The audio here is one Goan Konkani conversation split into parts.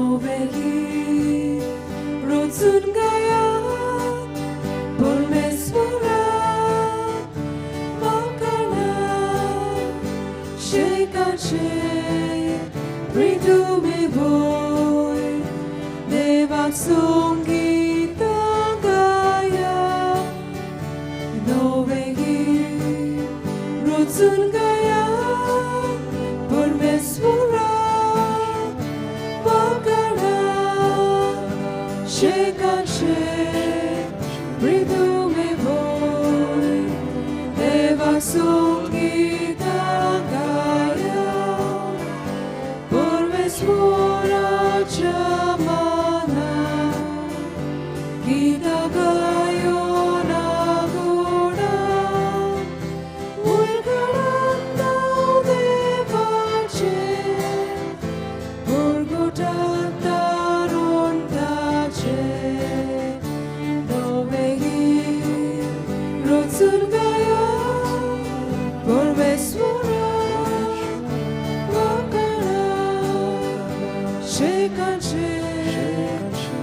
नवें रचून गायात परमेश्वरा वाखाणा शेकाचे प्रितुमे भोय देवाक संगीत गाया नवें रचून गायात परमेश्वरा वाखाणा शेकाचे प्रितुमे भोय देवाक संगीत गाया परमेश्वराच्या माना गीता गायो ना गोडा उलगडात नांव देवाचें उरगुटात तारुण ताचें नवें गीत रचून गाया परमेश्वरा वाखाणा शेकाचे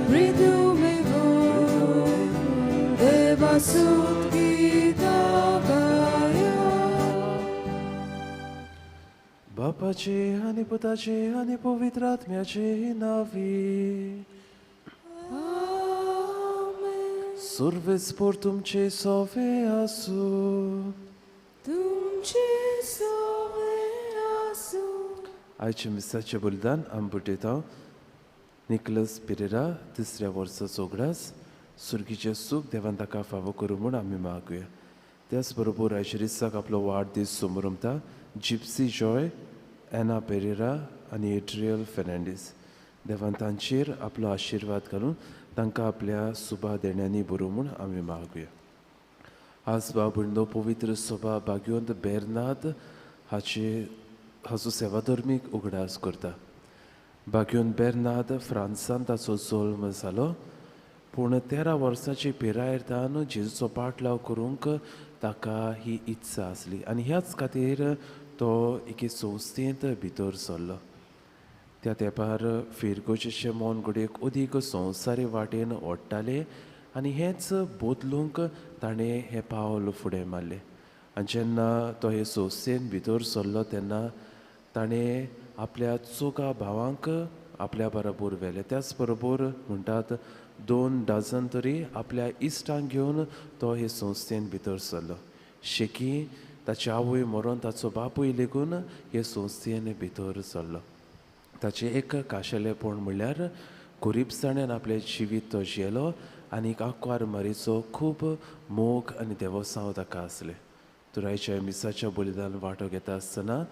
मृदुमे भोय देवासूत गीता गाया. बापाचे आनी पुताचे आनी पवित्र आत्म्याचे नांवी. आमेन. सुर्वेस्पोर तुमचे सोवे आसूं. तुमचे सोवे आसूं. आयच्या मिसाचें बलिदान आमी भेटयता निकलस पिरेरा तिसऱ्या वर्साचो उगडास सुर्गीचें सूख देवान ताका फावो करूं म्हूण आमी मागुया. त्याच बरोबर आयच्या दिसाक आपलो वाडदीस समरमता जिप्सी जॉय, एना पेरेरा आनी एड्रियल फेर्नांडीस. देवान तांचेर आपलो आशिर्वाद घालून तांकां आपल्या सुबा देण्यांनी बरोवं म्हूण आमी मागुया. आज भाव भयणीनो पवित्र सभा भाग्यवंत बेर्नाद हाचे हाचो सेवाधर्मीक उगडास करता. भाग्यवंत बेर्नाद फ्रांसान ताचो जल्म जालो, पूण 13 वर्सांची पिरायेर तान जेजूचो पाटलाव करूंक ताका ही इत्सा आसली आनी ह्याच खातीर तो एके संस्थेंत भितर सरलो. त्या तेंपार फिरगोजेचें मन घडयेक अदीक संवसारी वाटेन ओडटालें आनी हेंच बदलूंक ताणें हें पावल फुडें मारलें. आनी जेन्ना तो हे संस्थेन भितर सरलो तेन्ना ताणें आपल्या चोगा भावांक आपल्या बरोबर व्हेले. त्याच बरोबर म्हणटात 2 डझन तरी आपल्या इश्टांक घेवन तो हे संस्थेन भितर सरलो. शेकी ताची आवय मरोन ताचो बापूय लेगून हे संस्थेन भितर सरलो. ताचें एक खाशेलेपण म्हणल्यार गरिबसाणेन आपलें जिवीत तो जियेलो आनी आंकवार मारीचो खूब मोग आनी देवसांव ताका आसलें. तुरायच्या मिसाच्या बलिदान वांटो घेता आसतना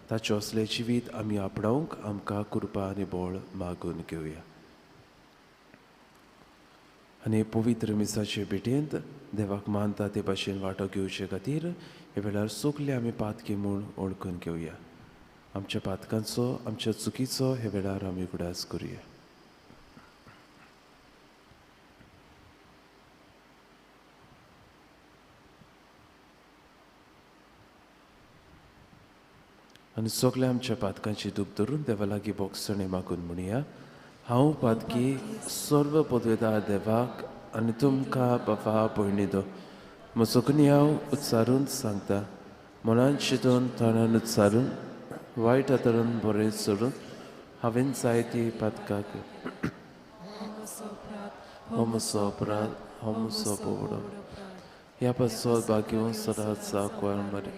ताचें असलें जिवीत आमी आपणावंक आमकां कृपा आनी बळ मागून घेवया. आनी पवित्र मिसाचे भेटेंत देवाक मानता ते भाशेन वांटो घेवचे खातीर हे वेळार सगळे आमी पातकी म्हूण वळखून घेवया. आमच्या पातकांचो आमच्या चुकीचो हे वेळार आमी उगडास करुया. आनी सगळ्या आमच्या पातकांची दूख धरून देवा लागीं बोगसणें मागून म्हणया. हांव पातकी सर्व पदवेदार देवाक आनी तुमकां बाबा भयणी दो म्हजो गुन्यांव उच्चारून सांगता. मनान चिंतून तोंडान उच्चारून वायट आतरून बरें सोडून हांवें जायती पातकां हो म्हजो अपराध, हो म्हजो पोवडो. ह्या पासत भाग्यवंत सदांच आंकवार मरे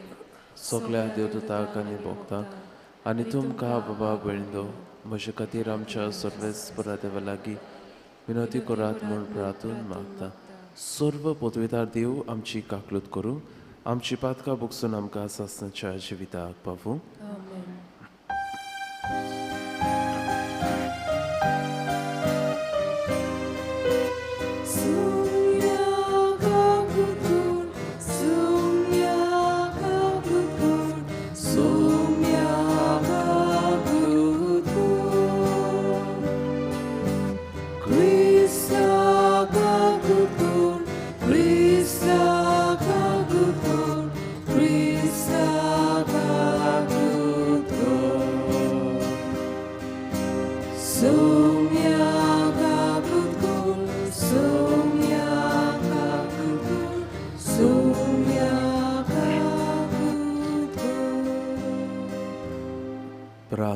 सगळ्या देवदूतांक आनी भोगतांक आनी तुमकां बाबा भयणी दो म्हजे खातीर आमच्या सर्वेस्परा देवा लागीं विनवती करात म्हूण प्रार्थून मागता. सर्व पदवेदार देव आमची काकलूत करूं, आमची पातकां भोगसून आमकां सासणाच्या जिविताक पावूं. Sumya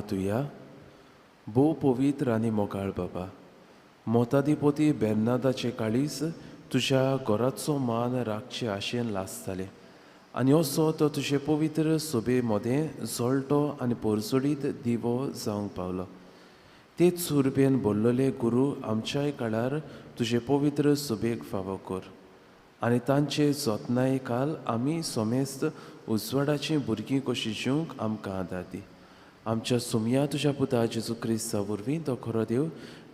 तुया भोव पवित्र आनी मोगाळ बाबा, मोताधिपती बेर्नादाचे काळीज तुज्या घराचो मान राखचे आशेन लासताले आनी असो तो तुजे पवित्र सोबे मदें जळटो आनी पोरजोडीत दिवो जावंक पावलो. तेच सुरबेन बोल्लोले गुरू आमच्याय काळार तुजे पवित्र सोबेक फावो कर आनी तांचे जतनाये काल आमी समेस्त उजवाडाचीं भुरगीं कशीं जिवंक आमकां आदार दी. आमच्या सोमया तुज्या पुता जेजू क्रिस्ता वरवीं तो खरो देव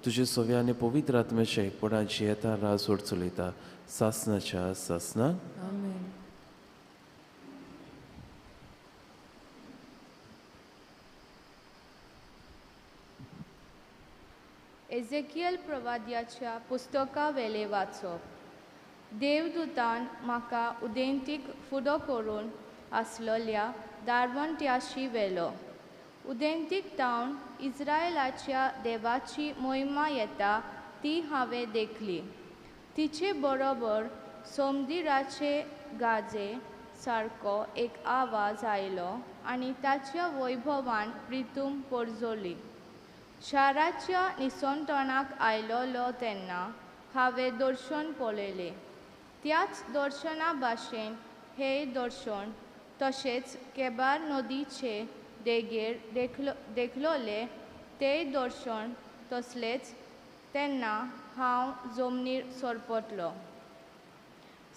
तुजे सव्या आनी पवित्र आत्म्याच्या एकपणान जियेता राजवट चलयता सासनाच्या सासना. आमेन. एझेकियल प्रवाद्याच्या पुस्तका वेले वाचप. देवदूतान म्हाका उदेंतीक फुडो करून आसलेल्या दारवंट्याशी व्हेलो. उदेंतीक तावन इस्रायलाच्या देवाची मोहिमा येता ती हांवें देखली. तिचे बरोबर सोमदिराचे गाजे सारको एक आवाज आयलो आनी ताच्या वैभवान प्रितूम परजोली. शाराच्या निसणटणाक आयलोलो तेन्ना हांवें दर्शन पळयलें. त्याच दर्शना भाशेन हें दर्शन तशेंच केबार नदीचे देगेर देखलोलें तें दर्शन तसलेंच. तेन्ना हांव जमनीर सरपटलो.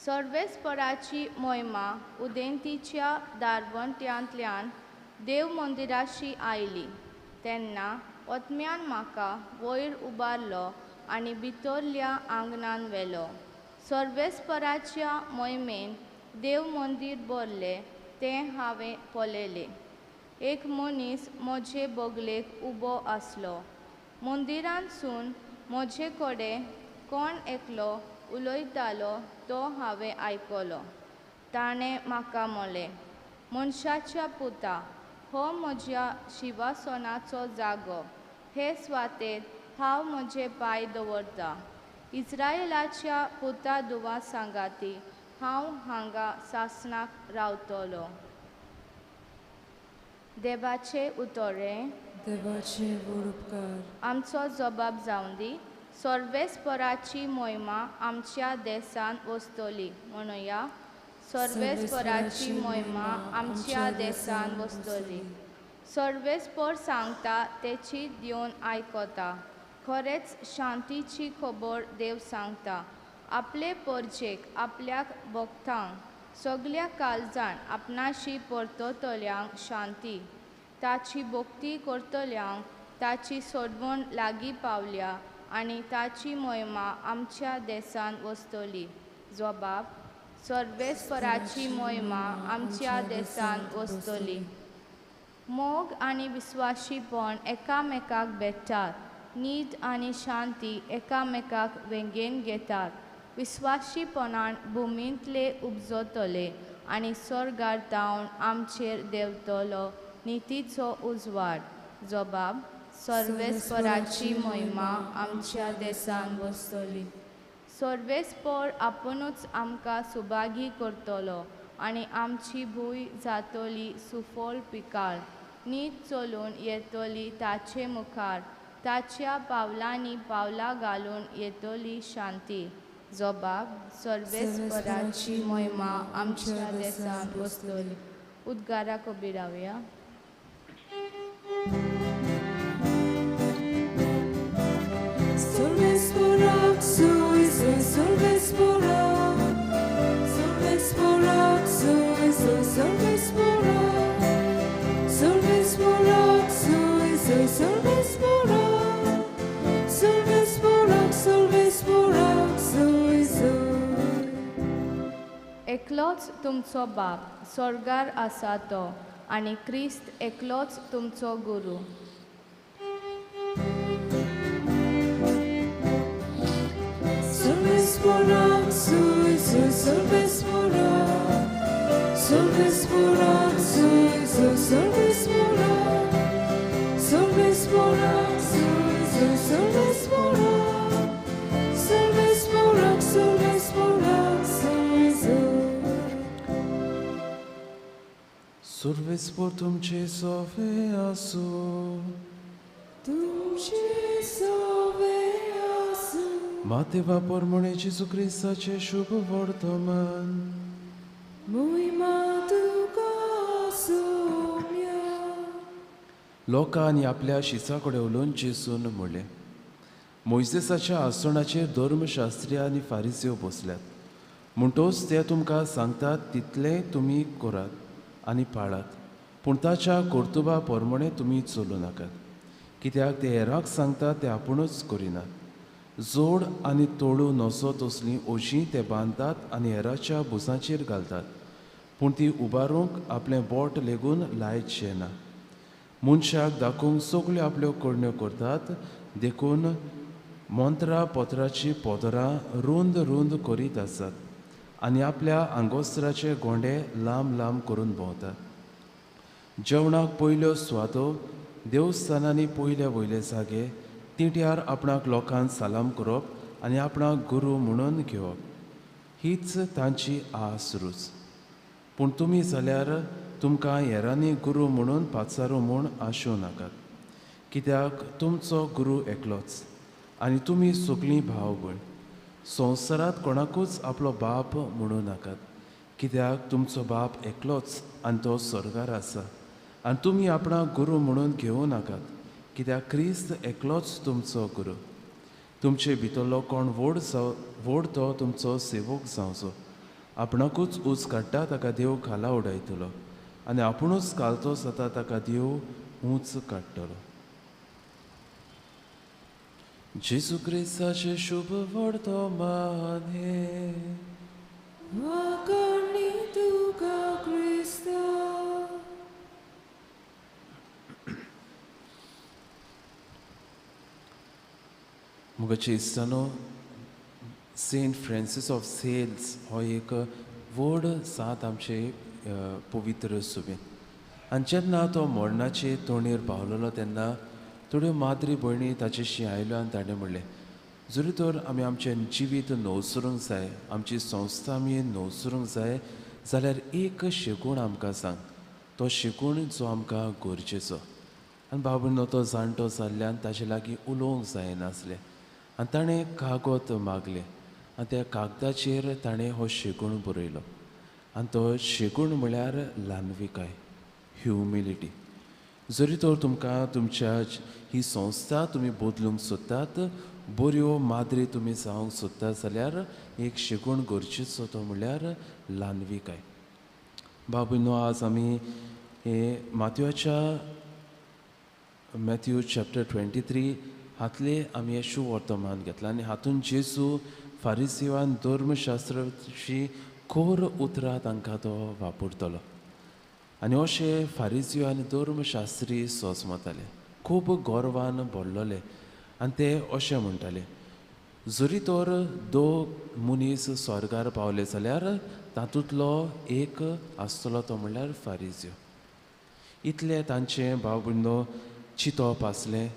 सर्वेस्पराची मोहिमा उदेंतीच्या दारवंट्यांतल्यान देव मंदिराशी आयली तेन्ना ओत्म्यान म्हाका वयर उबारलो आनी भितरल्या आंगणान व्हेलो. सर्वेस्पराच्या मोहिमेन देव मंदीर भरलें तें हांवें पळयलें. एक मनीस म्हजे बगलेक उबो आसलो. मंदिरांतसून म्हजे कडेन कोण एकलो उलयतालो तो हांवें आयकलो. ताणें म्हाका म्हणलें, मनशाच्या पुता, हो म्हज्या शिवासनाचो जागो. हे सुवातेर हांव म्हजे पांय दवरतां. इस्रायलाच्या पुता दुवा सांगाती हांव हांगा सासणाक रावतलो. देवाचे उतरें. देवाचे व्हड उपकार. आमचो जबाब जावं दी. सर्वेस्पराची मोहिमा आमच्या देसान वसतली. म्हणुया, सर्वेस्पराची मोहिमा आमच्या देसान वसतली. सर्वेस्पर सांगता तेची दिवन आयकता. खरेंच शांतीची खबर देव सांगता. आपले परजेक आपल्याक भक्तांक सगल्या काळजान आपणाशी परततल्यांक शांती. ताची भक्ती करतल्यांक ताची सोडवण लागीं पावल्या आनी ताची मोहिमा आमच्या देसान वसतली. जबाब, सर्वेस्पराची मोहिमा आमच्या देसान वसतली. मोग आनी विस्वाशीपण एकामेकाक भेट्टात. नीत आनी शांती एकामेकाक वेंगेन घेतात. विस्वाशीपणान भुमींतले उपजतले आनी स्वर्गार तावन आमचेर देंवतलो नितीचो उजवाड. जबाब, सर्वेस्पराची मोहिमा आमच्या देसान वसतली. सर्वेस्पर आपुणूच आमकां सुभागी करतलो आनी आमची भूंय जातली सुफळ पिकाळ. नीत चलून येतली ताचे मुखार, ताच्या पावलांनी पावलां घालून येतली शांती. जबाब, सर्वेस्पराची मोहिमा आमच्या देसान वसतली. उद्गाराक उबी रावया. सर्वेस्पराक सोय सोय सर्वेस्पराक, सर्वेस्पराक सोय सोय सर्वेस्पराक, सर्वेस्पराक सोय सोय सर्वेस्पराक, सर्वेस्पराक सर्वेस्पराक सोय सोय. एकलोच तुमचो बाप स्वर्गार आसा तो आनी क्रिस्त एकलोच तुमचो गुरू. सर्वेस्पराक सोय सोय सर्वेस्पराक, सर्वेस्पराक सोय सोय सर्वेस्पराक, सर्वेस्पराक सोय सोय सर्वेस्पराक, सर्वेस्पराक सर्वेस्पराक सोय सोय. सुर्वेस्पोर तुमचे सोवे आसूं. तुमचे सोवे आसूं. मातेवा पोरमणे जेजू क्रिस्ताचें शुभ वर्तमान. मोहिमा तुका सोम्या. लोकांनी आपल्या शिसा कडेन उलोवन जेजून म्हणलें, मोयजेसाच्या आसणाचेर धर्मशास्त्री आनी फारिसेव बसल्यात, म्हणटोच ते तुमकां सांगतात तितलें तुमी करात आनी पाळात, पूण ताच्या कर्तुबा प्रमाणे तुमी चलूं नाकात, कित्याक ते हेराक सांगतात ते आपुणूच करिनात. जोड आनी तोडू नसो तसलीं ओशीं ते बांदतात आनी हेराच्या भुजांचेर घालतात, पूण ती उबारूंक आपलें बोट लेगून लायचें ना. मनशाक दाखोवंक सगल्यो आपल्यो करण्यो करतात, देखून मंत्रा पत्राचीं पदरां रुंद रुंद करीत आसात आनी आपल्या आंगोस्त्राचे गोंडे लांब लांब करून भोंवतात. जेवणाक पयल्यो सुवातो, देवस्थानांनी पयले वयले जागे, तिंट्यार आपणाक लोकांक सलाम करप आनी आपणाक गुरू म्हणून घेवप, हीच तांची आस रूच. पूण तुमी जाल्यार तुमकां हेरांनी गुरू म्हणून पाचारू म्हूण आशोवं नाकात, कित्याक तुमचो गुरू एकलोच आनी तुमी सगळीं भाव भयण. संवसारांत कोणाकूच आपलो बाप म्हणूं नाकात, कित्याक तुमचो बाप एकलोच आनी तो स्वर्गार आसा. आनी तुमी आपणाक गुरू म्हणून घेवं नाकात, कित्याक क्रिस्त एकलोच तुमचो गुरू. तुमचे भितरलो कोण व्हड व्हड तो तुमचो सेवक जावचो. आपणाकूच ऊंच काडटा ताका देव खाला उडयतलो आनी आपुणूच घालतो जाता ताका देव ऊंच काडटलो. जेजू क्रिस्ताचें शुभ वर्तमान हें. वाखाणी तुका क्रिस्ता. मुगाचे इश्टानो, सेंट फ्रांसीस ऑफ सेल्स हो एक व्हड सात आमचे पवित्र सुबेन. आनी जेन्ना तो मरणाचे तोणेर पावलेलो तेन्ना थोड्यो माद्री भयणी ताचेशी आयल्यो आनी ताणें म्हणलें, जरी तर आमी आमचें जिवीत नवसरूंक जाय, आमची संस्था आमी नवसरूंक जाय जाल्यार एक शिकूण आमकां सांग, तो शिकूण जो आमकां गरजेचो. आनी बाबून तो जाणटो जाल्ल्यान ताजे लागीं उलोवंक जायनासलें आनी ताणें कागद मागलें आनी त्या कागदाचेर ताणें हो शिकूण बरयलो. आनी तो शिकूण म्हळ्यार ल्हानविकाय, ह्युमिलिटी. जरी तर तुमकां तुमच्या ही संस्था तुमी बदलूंक सोदतात, बऱ्यो माद्री तुमी जावंक सोदतात जाल्यार एक शिकूण गरजेचो तो म्हळ्यार ल्हानविकाय. बाबूनो, आज आमी हे माथ्याच्या मॅथ्यू चॅप्टर 23 हातले आमी हें शुवर्तमान घेतलां आनी हातून जेजू फारिसिवान धर्मशास्त्राची खर उतरां तांकां तो वापरतलो. आनी अशे फारिसियो आनी धर्मशास्त्री सोजमताले, खूब गर्वान भरलेले आनी ते अशें म्हणटाले, जरी तर दोग मनीस स्वर्गार पावले जाल्यार तातूंतलो एक आसतलो तो म्हणल्यार फारिजियो. इतलें तांचें भाव भयणो चिंतप आसलें.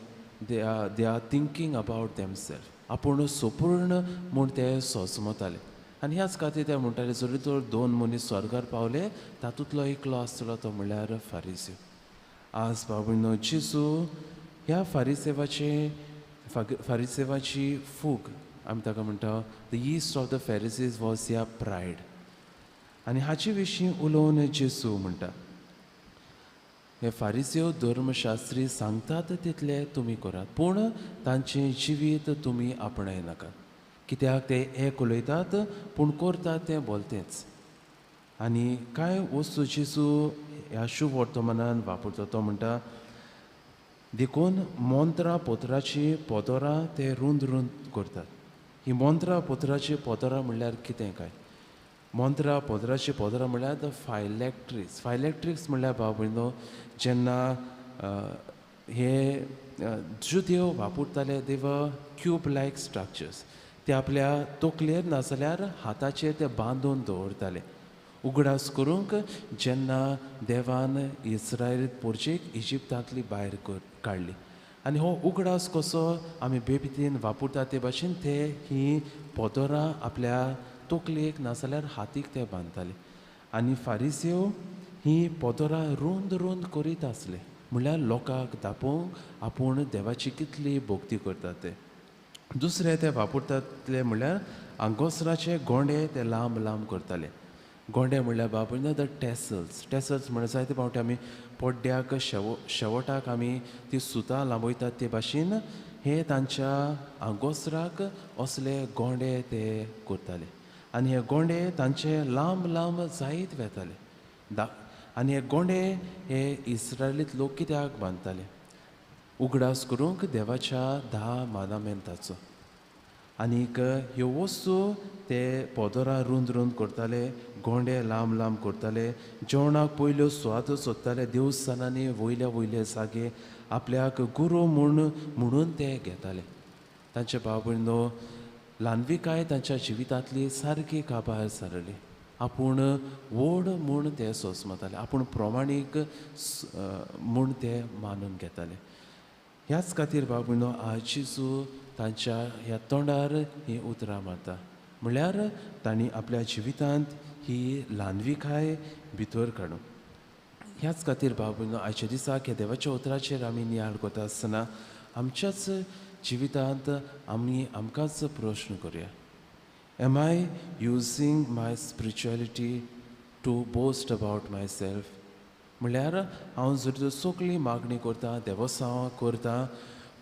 They are thinking about themselves, आपूण सोपूर्ण म्हूण ते सोजमताले. आनी ह्याच खातीर ते म्हणटाले, जरी तर दोन मनीस स्वर्गार पावले तातूंतलो एकलो आसतलो तो म्हणल्यार फारिजियो. आज भाव भयणो, जेजू ह्या फारिसेवाची फूग आमी ताका म्हणटा, the yeast of the Pharisees was their pride. आनी हाचे विशीं उलोवन जेजू म्हणटा, हे फारिसेव धर्मशास्त्री सांगतात तितले तुमी करात, पूण तांचें जिवीत तुमी आपणायनाकात, कित्याक ते एक उलयतात पूण करतात तें बोलतेंच. आनी कांय वस्तू जेजू ह्या शुभ वर्तमानान वापरता, तो म्हणटा, देखून मंत्रां पत्राचीं पदरां ते रुंद रुंद करतात. ही मंत्रां पत्राचीं पदरां म्हणल्यार कितें काय? मंत्रां पदराचीं पदरां म्हणल्यार the फायलॅक्ट्रिक्स. फायलॅक्ट्रिक्स म्हणल्यार भाव भयणो, जेन्ना हे जुदेव वापरताले देव क्यूब लायक स्ट्रक्चर्स, ते आपल्या तकलेर नाजाल्यार हाताचेर ते बांदून दवरताले उगडास करूंक जेन्ना देवान इस्रायल पोरचेक इजिप्तांतली भायर काडली. आनी हो उगडास कसो आमी बेबीतीन वापरता ते भाशेन ते ही पदरां आपल्या तकलेक नाजाल्यार हातीक ते बांदताले. आनी फारिसेव ही पोदोरां रुंद रुंद करीत आसले, म्हणल्यार लोकांक दापोवंक आपूण देवाची कितली भक्ती करतात ते। दुसरे ते वापरतातले म्हणल्यार आंगोसराचे गोंडे ते लांब लांब करताले। गोंडे म्हणल्यार बाबा the tassels, tassels म्हणल्यार जायते फावटी आमी पड्ड्याक शेवटाक आमी ती सुतां लांबयतात ते भाशेन हे तांच्या आंगोसराक असले गोंडे ते करताले आनी हे गोंडे तांचे लांब लांब जायत वेताले। आनी हे गोंडे हे इस्रायलीत लोक कित्याक बांदताले? उगडास करूंक देवाच्या 10 मानामेंताचो। आनीक ह्यो वस्तू ते पोदोरां रुंद रुंद करताले, गोंडे लांब लांब करताले, जेवणाक पयल्यो सुवातो सोदताले, देवस्थानांनी वयल्या वयले जागे आपल्याक गुरू म्हणून ते घेताले। तांचे भाव भयणो ल्हानविकाय तांच्या जिवितांतली सारकी काबार सरली। आपूण व्हड म्हूण ते सोंसमताले, आपूण प्रमाणीक म्हूण ते मानून घेताले। ह्याच खातीर भाव भयणो आज जेजू तांच्या ह्या तोंडार हीं उतरां मारता, म्हणल्यार तांणी आपल्या जिवितांत ही ल्हानविकाय भितर काडून। ह्याच खातीर भाव भयणो आयच्या दिसाक ह्या देवाच्या उतराचेर आमी नियाळ करता आसतना आमच्याच जिवितांत आमी आमकांच प्रश्न करुया, Am I using my spirituality to boast about myself? म्हणल्यार हांव जर सगळी मागणी करता, देवसांवां करता,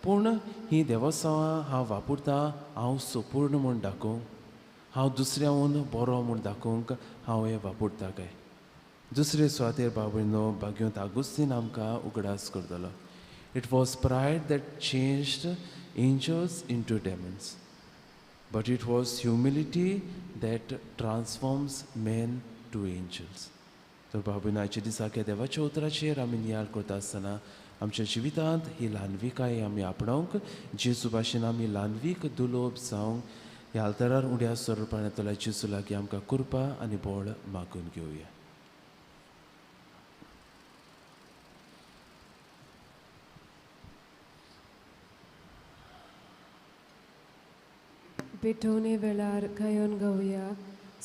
पूण ही देवसांवां हांव वापरता हांव सुपूर्ण म्हूण दाखोवंक, हांव दुसऱ्याहून बरो म्हूण दाखोवंक हांव हें वापरता काय? दुसरे सुवातेर बाबा भाग्योंत आगुस्तीन आमकां उगडास करतलो, It was pride that changed angels into demons, but it was humility that transforms men to angels. तर बाबा आयच्या दिसाक ह्या देवाच्या उतराचेर आमी नियाळ करता आसतना आमच्या जिवितांत ही ल्हानविकाय आमी आपणावंक, जेजू भाशेन आमी ल्हानवीक दुलोब जावंक ह्या आल्तारार उड्या स्वरुपान येतल्या जेजू लागीं आमकां कृपा आनी बळ मागून घेवया। पेटोवणे वेळार गायोन गावया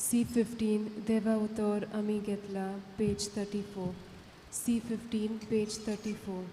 C15 देवा उतर आमी घेतला पेज 34 C15 page 34।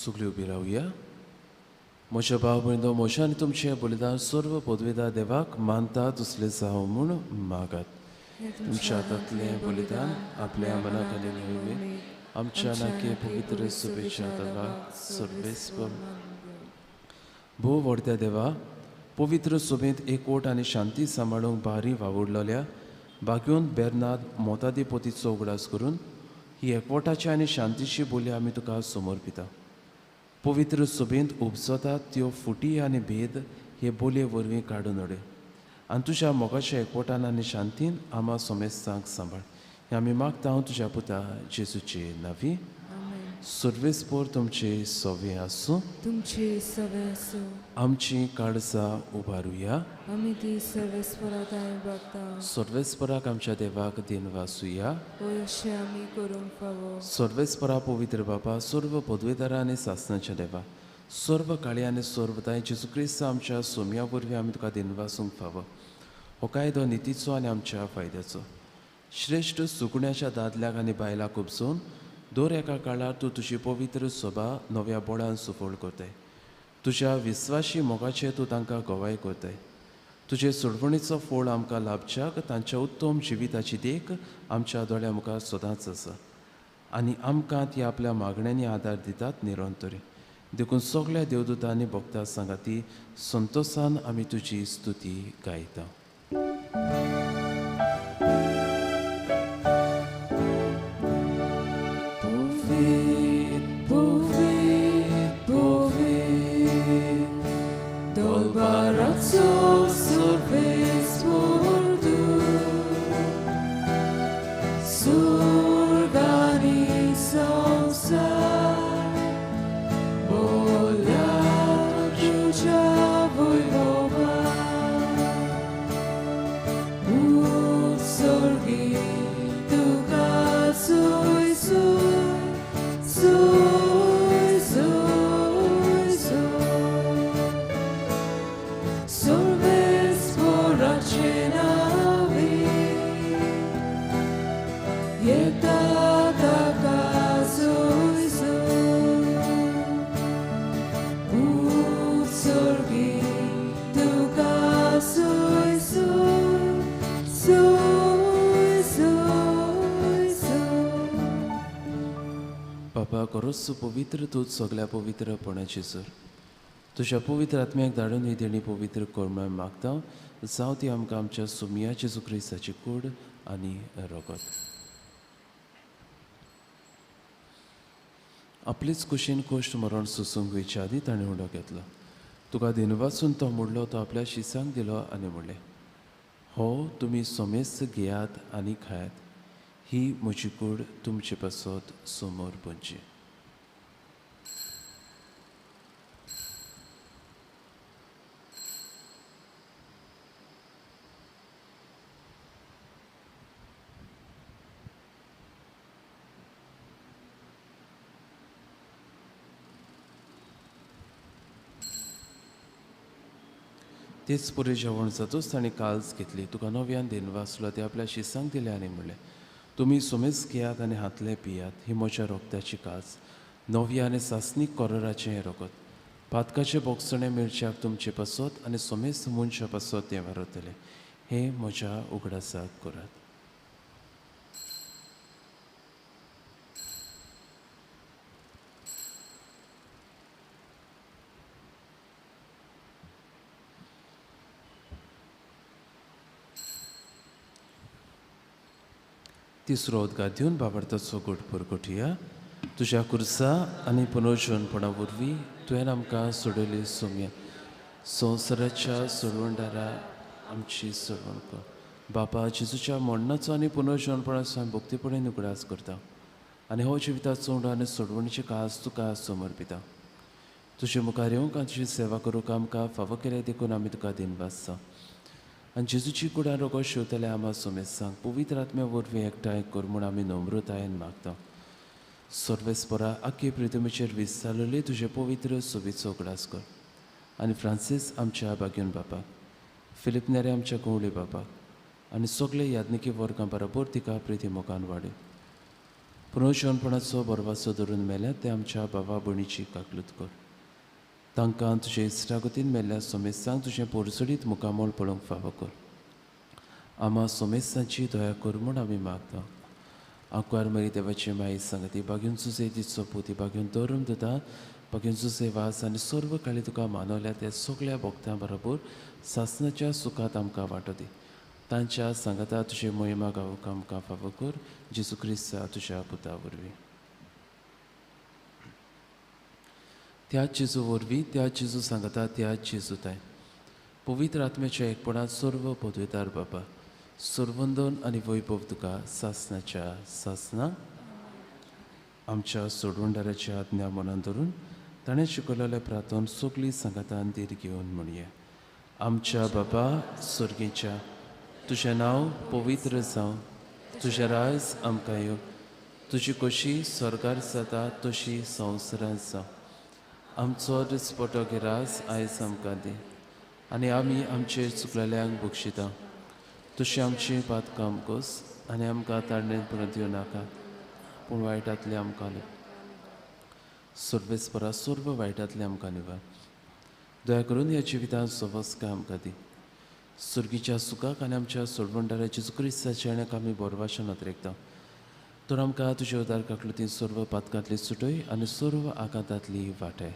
सगळी उबी रावया। म्हज्या भाव भयणो, म्हज्या आनी तुमचें बलिदान सर्व पदवेदार देवाक मानता दुसरे जावं म्हूण मागात। तुमच्या हातांतलें बलिदान आपल्या मनाक आनी नेहमी आमच्या नाके पवित्र शुभेच्छा देवाक सर्वेस्पर। भोव व्हडत्या देवा, पवित्र सभेंत एकवट आनी शांती सांबाळूंक भारी वावुडलेल्या बाग्योन बेर्नाद मोतादिपतीचो उगडास करून ही एकवटाची आनी शांतीची बोली आमी तुका समर्पिता। पवित्र सभेंत उपजतात त्यो फुटी आनी भेद हे बोलये वरवीं काडून उडय आनी तुज्या मोगाच्या एकवटान आनी शांतीन आमा सोमेस्तांक सांबाळ। हें आमी मागता हांव तुज्या पुता जेजूचे नांवी। सर्वेस्पर तुमचे सवे आसूं, तुमचे सवे आसूं। आमची काळजां उबारुया, आमी ती सर्वेस्परा दाय बगता। सर्वेस्पराक आमच्या देवाक दिनवासुया, अशें आमी करूंक फावो। सर्वेस्परा पवित्र बापा, सर्व पदवेदारा आनी सासनाच्या देवा, सर्व काळी आनी सर्वताय जेजू क्रिस्त आमच्या सोम्या वरवीं आमी तुका दिनवासूंक फावो। हो कायदो नितीचो आनी आमच्या फायद्याचो। श्रेश्ठ सुगुण्याच्या दादल्याक आनी बायलाक उपजोवन दर एका काळार तूं तुजी पवित्र सभा नव्या बोळान सुफळ करताय. तुज्या विस्वाशी मोगाचें तूं तांकां गवाय करताय. तुजे सोडवणीचो फोळ आमकां लाभच्याक तांच्या उत्तम जिविताची देख आमच्या दोळ्या मुखार सदांच आसा आनी आमकां ती आपल्या मागण्यांनी आदार दितात निरंतरी. देखून सगळ्या देवदूतांनी भक्ता सांगाती संतोसान आमी तुजी स्तुती गायता. बापा पवित्र तूं सगळ्या पवित्रपणाची सर तुज्या पवित्र आत्म्याक धाडून ही देणी पवित्र कर म्हूण मागता. जावं ती आमकां आमच्या सुमया जेजू क्रिस्ताची कूड आनी रगत. आपलीच कुशीन कोश्ट मरण सोसूंक वयच्या आदीं ताणें उडो घेतलो. तुका दिनवासून तो मोडलो, तो आपल्या शिसांक दिलो आनी म्हणलें, हो तुमी सोमेस्त घेयात आनी खायात, ही म्हजी कूड तुमचे पासत समोर पडची. तेच पुरें जेवण जातूच ताणें काल्स घेतली, तुका नव्यान दिनवासलो, ते आपल्या शिसांक दिलें आनी म्हणलें, तुमी सोमेस घेयात आनी हातले पियात, ही म्हज्या रोगताची कास, नव्या आनी सासणीक कोरोराचें हें रगत, पातकाचें बोगसणें मेळच्याक तुमचे पासत आनी सोमेस मनशा पासत तें वारतलें, हें म्हज्या उगडासाक करात. तिसरो उदकां दिवन बाबडताचो गोट परगटुया. तुज्या कुर्सा आनी पुनर्जीवनपणा वरवीं तुवें आमकां सोडयली सोम्या संवसाराच्या सोडवणदारा आमची सोडवण कर. बापा जेजूच्या मरणाचो आनी पुनर्जीवनपणाचो आमी भक्तीपणान उगडास करता आनी हो जिविताचो उंडो आनी सोडवणीची कास तुका समर्पिता. तुजे मुखार येवंक आनी तुजी सेवा करूंक आमकां फावो केलें देखून आमी तुका दिनवासता. आनी जेजूची कुडान रोगो शेवतले आमा सोमेसांक पवित्र आत्म्या वरवीं एकठांय कर म्हूण आमी नम्रतायेन मागता. सर्वेस्परा आख्खे प्रितमेचेर विस्तारलेले तुजे पवित्र सोबीचो उगडास कर आनी फ्रांसीस आमच्या बागेवन बापाक, फिलीप नेरे आमच्या गवळी बापाक आनी सगळे याज्ञिकी वर्गां बरोबर तिका प्रिती मोगान वाडय. पुनर्जीवनपणाचो बरवासो धरून मेल्या ते आमच्या बाबा भयणीची काकलूत कर. तांकां तुजे इश्टागतीन मेल्ल्या सोमेस्तांक तुजें पोरसडीत मुखामोल पळोवंक फावो कर. आमा सोमेस्तांची दया कर म्हूण आमी मागता. आंकवार मरी देवाची माई सांगती बागेवन सुसे तिचो पुती बागेवन धरून दिता बागेवन सुसे वास आनी सर्व काळी तुका मानवल्या त्या सगळ्या भक्तां बरोबर सासनाच्या सुखांत आमकां वांटो दी. तांच्या सांगाता तुजे मोहिमा गावूंक आमकां फावो कर जेजू क्रिस्ता तुज्या पुता वरवीं. त्या जेजू वरवीं, त्या जेजू सांगता, त्या जेजू ताय पवित्र आत्म्याच्या एकपणांत सर्व पदवेदार बाबा सर्वंदन आनी वैभव तुका सासनाच्या सासना. आमच्या सोडवणदाराच्या आज्ञा मनान धरून ताणें शिकयलेल्या प्रार्थन सगळीं सांगातान धीर घेवन म्हणया. आमच्या बाबा स्वर्गीच्या, तुजें नांव पवित्र जावं, तुजें राज आमकां येवं, तुजी कशी स्वर्गार जाता तशी संवसारांत जावं. आमचो दिसपटो गिरास आयज आमकां दी आनी आमी आमचे चुकलेल्यांक बक्षिता, तशी आमची पातकां कोस आनी आमकां ताणें परत येवं नाका, पूण वायटांतले आमकां सर्वेस्परा सर्व वायटांतले आमकां निवार. दया करून ह्या जिवितांत सवस्काय आमकां दी. सुर्गीच्या सुखाक आनी आमच्या सोडवणदारा जेजू क्रिस्ताच्या येण्याक आमी बोरवाशे नदरेकता. तर आमकां तुज्या उदार काकलुतीन सर्व पातकांतली सुटय आनी सर्व आघातांतली वाटय.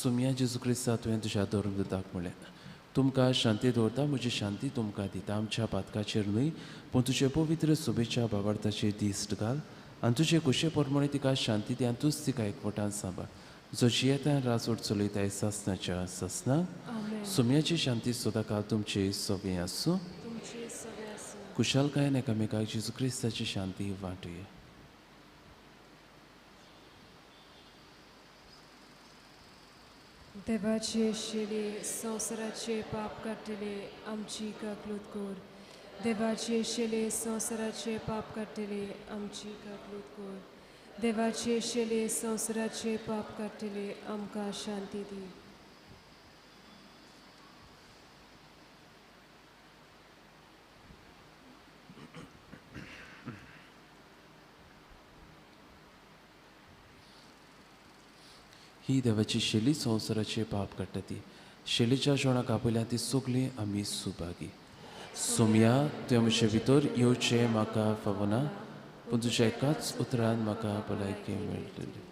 सुमया जेजू क्रिस्ता तुवें तुज्या धर्मदूताक म्हणलें, तुमकां शांती दवरता, म्हजी शांती तुमकां दिता. आमच्या पातकाचेर न्हय पूण तुजे पवित्र सोबेच्या बाबार्थाचेर दिश्ट घाल आनी तुजे कुशे प्रमाणे तिका शांती दी आनी तूंच तिका एकवटान सांबाळ, जो जियेता राजवट चलयता सासनाच्या सासना. सुमयाची शांती सदांकाळ तुमची सगळीं आसूं. कुशालकायेन एकामेकाक जेजू क्रिस्ताची शांती वांटुया. देवाचे शेले संवसाराचे पाप काडटले आमची काकलूत कर. देवाचे शेले संवसाराचे पाप काडटले आमची काकलूत कर. देवाचे शेले संवसाराचे पाप काडटले आमकां शांती दी. ही देवाची शेली संवसाराचे पाप काडटा ती शेलीच्या जेवणाक आपयल्या ती सगळीं आमी सुभागी. सोमया तुवें म्हजे भितर येवचें म्हाका फावना, पूण तुज्या एकाच उतरान म्हाका भलायकी मेळटली.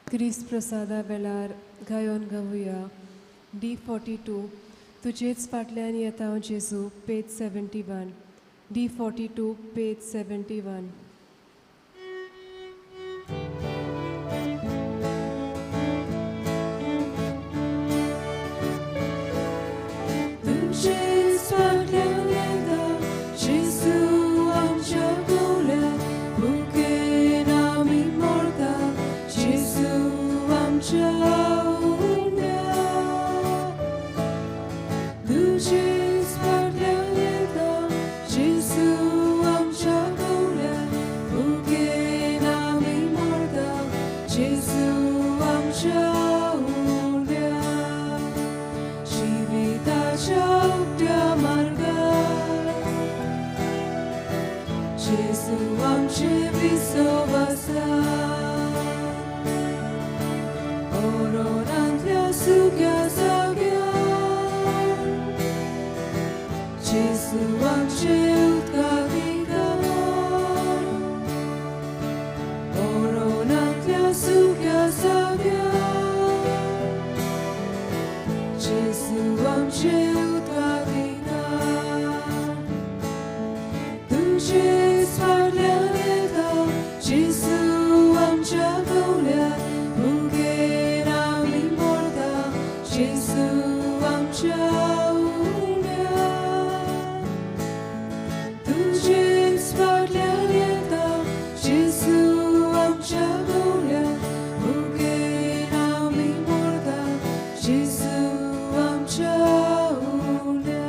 क्रिस्त प्रसादा वेळार गायोन गावया. D42 तुजेच फाटल्यान येता हांव जेजू, पेज 71. D42 page 71. तुजेच फाटल्यान येता जेजू आमच्या कुल्या, भुकेन आमी मरता जेजू आमच्या उण्या. तुजेच फाटल्यान येता जेजू आमच्या कुल्या, भुकेन आमी मरता जेजू आमच्या उण्या. जिविताच्या उकत्या मार्गार जेजू आमचे विसव आसा. ओरोनांतल्या सुक्या जाग्यार जेजू आमचे उदका विकार. ओरोनांतल्या सुक्या जाग्यार जेजू आमचे उदका विकार. तुजेच फाटल्यान येता जेजू आमच्या कवल्या, भुकेन आमी मरता जेजू आमच्या उण्या. तुजेच फाटल्यान येता जेजू आमच्या कवल्या, भुकेन आमी मरता जेजू आमच्या उण्या.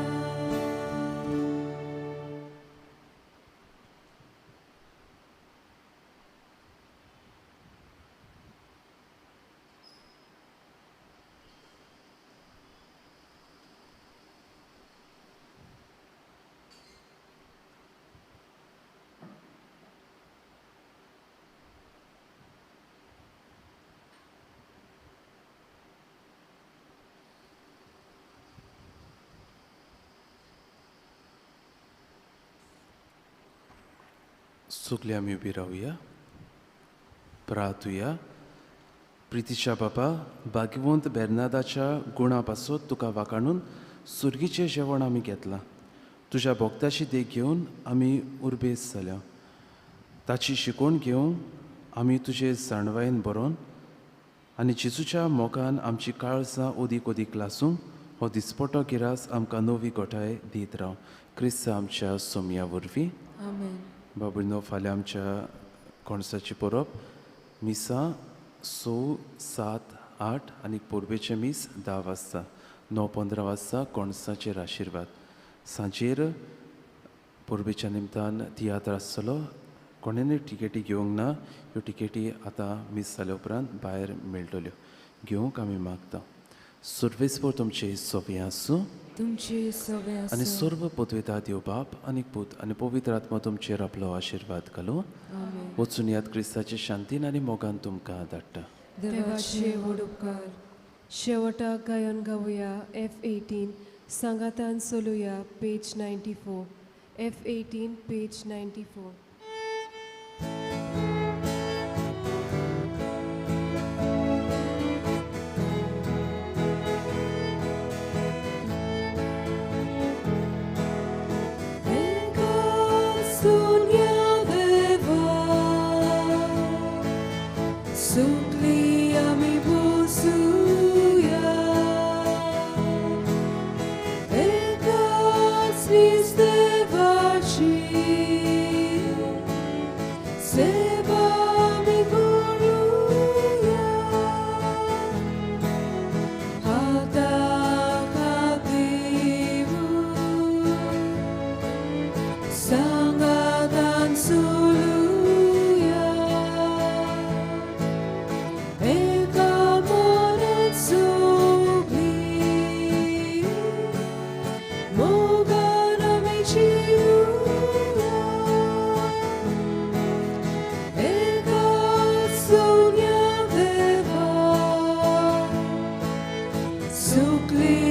सगळे आमी उबी रावया, प्रार्थुया. प्रितीच्या बापा, भाग्यवंत बेर्नादाच्या गुणा पासत तुका वाखाणून सुर्गीचें जेवण आमी घेतलां. तुज्या भोक्ताची देख घेवन आमी उर्बेस जाल्या. ताची शिकवण घेवन आमी तुजे जाणवायेन बरोवन आनी जेजूच्या मोगान आमची काळजां ओदीक ओदीक लासूंक हो दिसपटो गिरास आमकां नवी गोठाय दीत राव. क्रिस्त आमच्या सोमया वरवीं. आमेन. बाबुनो, फाल्यां आमच्या कोणसाची परब मिसां 6, 7, 8 आनी परबेचें मीस 10 वाजता. 9:15 वाजता कोणसाचेर आशिर्वाद. सांजेर परबेच्या निमतान तियात्र आसतलो. कोणेनूय टिकेटी घेवंक ना, ह्यो टिकेटी आतां मीस जाल्या उपरांत भायर मेळटल्यो. घेवंक आमी मागता. सर्वेस्पर तुमचे सोबें आसूं. तुमचे सोबें आसूं. आनी सर्व पदवेता देव बाप आनी पूत आनी पवित्र आत्मा तुमचेर आपलो आशिर्वाद घालूं. वचून याद क्रिस्ताचे शांतीन आनी मोगान तुमकां धाडटा. देवाचे व्हड उपकार. शेवटाक गायन गावया F18 सांगातान चलुया पेज 94. F18 page 94. Sukli